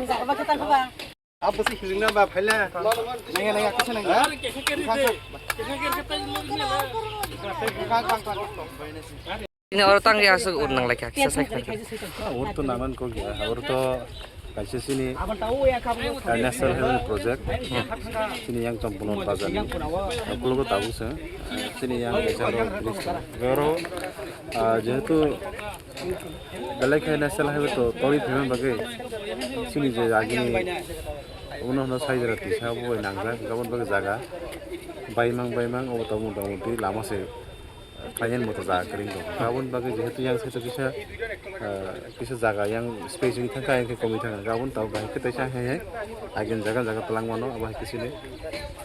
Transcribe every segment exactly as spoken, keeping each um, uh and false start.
ni jaga ba khe tang kha ba. Abo se hiling na ba phaila. Nangya, nangya, kisa nangya. Ini oro tang ya asuk ur nang laikha, kisa sai kha. Ur to naman ko gya, ur to kaisa sini, ah, national highway project. Sini yang Champurnagar bazar ni. Ukulok tabu se. Sini yang kaisa ro bridge. Oro, ah, jehetu belai khe national highway to tori phaiman bagwi sini je agini uno hwnba sai jora tisa bo nangjak, gabon bagwi jaga baimang baimang obo to mota moti lama se. Khlainani moto jaga kwrwng tongo. Aboni bagwi jehetu yang side o kisa, ah, kisa jaga yang space wngwi thangkha, yang khe komwi thangkha. Aboni tabuk bahai khe teisa hai hai agini jaga jaga twlang mano, abo hai khe sini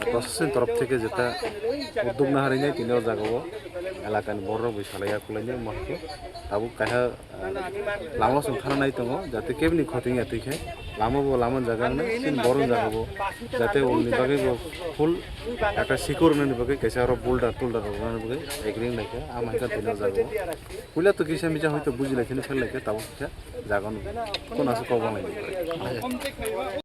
proshasoni torof theke jeta uddog naharwi nai tini o jaga o elakani borok rok bai salai ya kwlainai omo hai khe tabuk kaisa. Lama song thana nai tongo, jate kebini khoting ya twi khe lama bo lama jaga wngna, chini borok jaga bo jate wngni bagwi bo full ekta secure wngnani bagwi kaisa aro boulder toulder rok wngnani bagwi agreement laikha, ama hai khe tini o jaga o puila to kisa misa hoito buji lai kheno fel laikha, tabuk kisa jaga no kono aswk kok bang lai.